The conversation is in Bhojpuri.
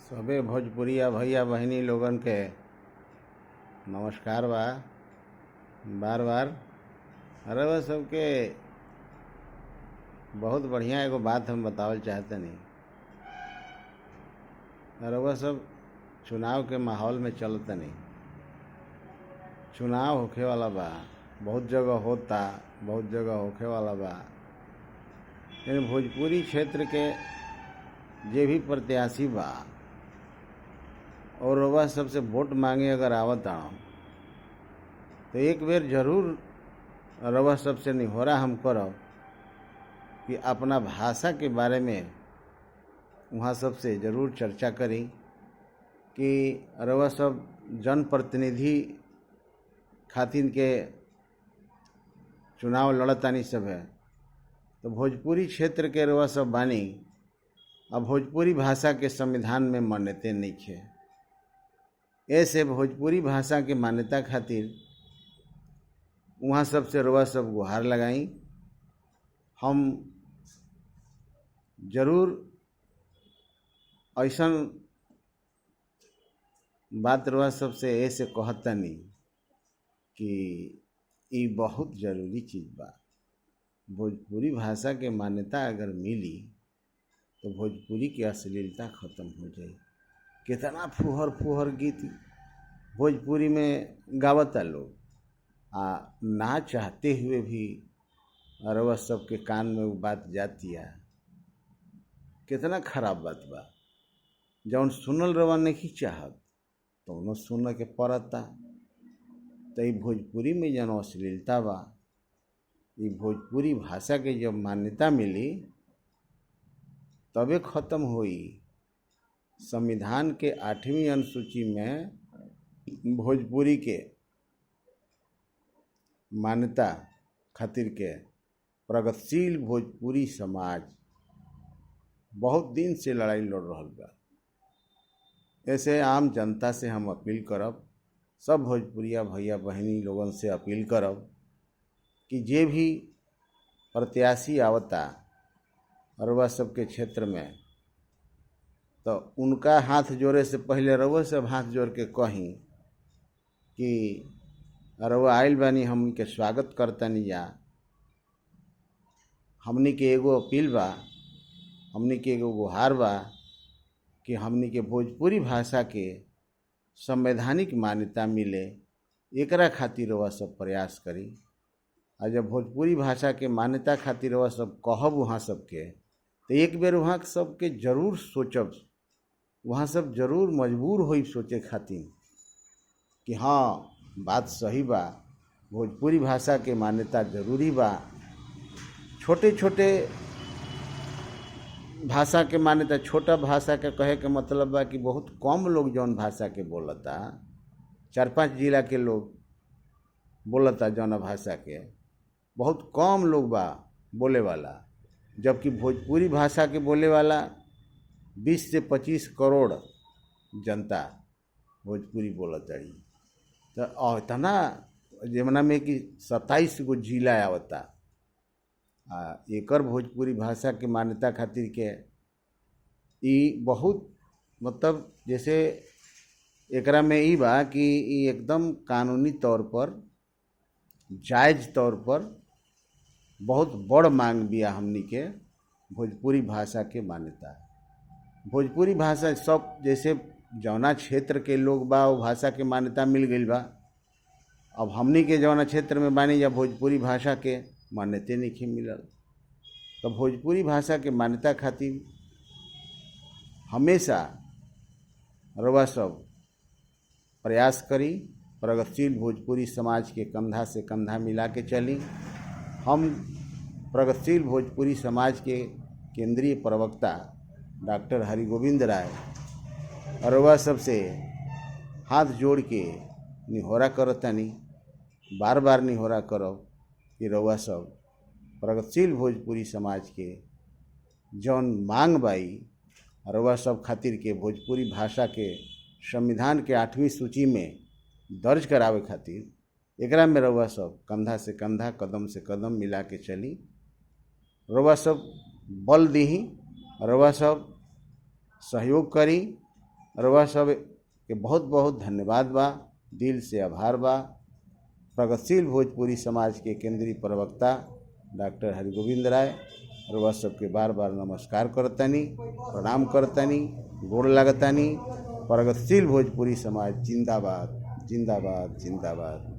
सबे भोजपुरिया भैया बहिनी लोगन के नमस्कार बा। बार बार रउआ सबके बहुत बढ़िया एगो बात हम बतावल चाहतनी। रउआ सब चुनाव के माहौल में चलतनी, चुनाव होखे वाला बा, बहुत जगह होता, बहुत जगह होखे वाला बा। लेकिन भोजपुरी क्षेत्र के जे भी प्रत्याशी बा और रउआ सबसे वोट मांगे अगर आवता तो एक बेर जरूर रउआ सबसे निहोरा हम करब कि अपना भाषा के बारे में वहाँ सबसे ज़रूर चर्चा करी कि रउआ सब जनप्रतिनिधि खातिन के चुनाव लड़तानी सब है तो भोजपुरी क्षेत्र के रउआ सब बानी। अब भोजपुरी भाषा के संविधान में मान्यते नइखे, ऐसे भोजपुरी भाषा के मान्यता खातिर वहाँ सबसे रउआ सब गुहार लगाई। हम ज़रूर ऐसन बात रउआ सबसे ऐसे कहतनी कि ई बहुत ज़रूरी चीज़ बा। भोजपुरी भाषा के मान्यता अगर मिली तो भोजपुरी के अश्लीलता ख़त्म हो जाई। कितना फुहर फुहर गीत भोजपुरी में गावता लोग, आ ना चाहते हुए भी रउआ सबके कान में वो बात जाती है। कितना खराब बात बा, जौन सुनल रउआ नहीं चाहत तौनो सुन के पड़ता। तो ई भोजपुरी में जौन अश्लीलता बा, ई भोजपुरी भाषा के जब मान्यता मिली तबे ख़त्म होई। संविधान के 8वीं अनुसूची में भोजपुरी के मान्यता खातिर के प्रगतिशील भोजपुरी समाज बहुत दिन से लड़ाई लड़ रहल बा। ऐसे आम जनता से हम अपील करब, सब भोजपुरिया भैया बहिनी लोगन से अपील करब कि जे भी प्रत्याशी आवता रउआ सबके क्षेत्र में तो उनका हाथ जोड़े से पहले रउआ सब हाथ जोड़ के कहीं कि रउआ आइल बानी, हमनी के स्वागत करतनी जा। हमनी के एगो अपील बा, हमनी के एगो गुहार बा कि हमनी के भोजपुरी भाषा के संवैधानिक मान्यता मिले, एकरा खातिर रउआ सब प्रयास करी। आ जब भोजपुरी भाषा के मान्यता खातिर रउआ सब कहब वहाँ सबके, तो एक बेर वहाँ सबके जरूर सोचब, वहाँ सब जरूर मजबूर होई सोचे खातिर कि हाँ बात सही बा, भोजपुरी भाषा के मान्यता जरूरी बा। छोटे छोटे भाषा के मान्यता, छोटा भाषा के कहे के मतलब बा कि बहुत कम लोग जौन भाषा के बोलता, 4-5 जिला के लोग बोलता जौन भाषा के, बहुत कम लोग बा बोले वाला। जबकि भोजपुरी भाषा के बोले वाला 20 से 25 करोड़ जनता भोजपुरी बोलताड़ी। तो इतना जमना में कि 27 गो जिला आवता, आ एकर भोजपुरी भाषा के मान्यता खातिर के ई बहुत मतलब जैसे एकरा में ई बा कि ई एकदम कानूनी तौर पर जायज़ तौर पर बहुत बड़ मांग बिया हमनी के भोजपुरी भाषा के मान्यता। भोजपुरी भाषा सब जैसे जौना क्षेत्र के लोग बा वो भाषा के मान्यता मिल गई बा। अब हमनी के जौना क्षेत्र में बानी या भोजपुरी भाषा के मान्यते नहीं मिलल, तो भोजपुरी भाषा के मान्यता खातिर हमेशा रउआ सब प्रयास करी, प्रगतिशील भोजपुरी समाज के कंधा से कंधा मिला के चली। हम प्रगतिशील भोजपुरी समाज के केंद्रीय प्रवक्ता डॉक्टर हरिगोविंद राय रउआ सबसे हाथ जोड़ के निहोरा करतनी, बार बार निहोरा करब कि रउआ सब प्रगतिशील भोजपुरी समाज के जौन मांग बाई रउआ सब खातिर के भोजपुरी भाषा के संविधान के 8वीं सूची में दर्ज करावे खातिर एकरा में रउआ सब कंधा से कंधा कदम से कदम मिला के चली। रउआ सब बल दीही, रउआ सब सहयोग करी। और वह सब के बहुत बहुत धन्यवाद बा, दिल से आभार बा। प्रगतिशील भोजपुरी समाज के केंद्रीय प्रवक्ता डॉक्टर हरिगोविंद राय और वह सबके बार बार नमस्कार करतानी, प्रणाम करतानी, गोड़ लागतानी। प्रगतिशील भोजपुरी समाज जिंदाबाद, जिंदाबाद, जिंदाबाद।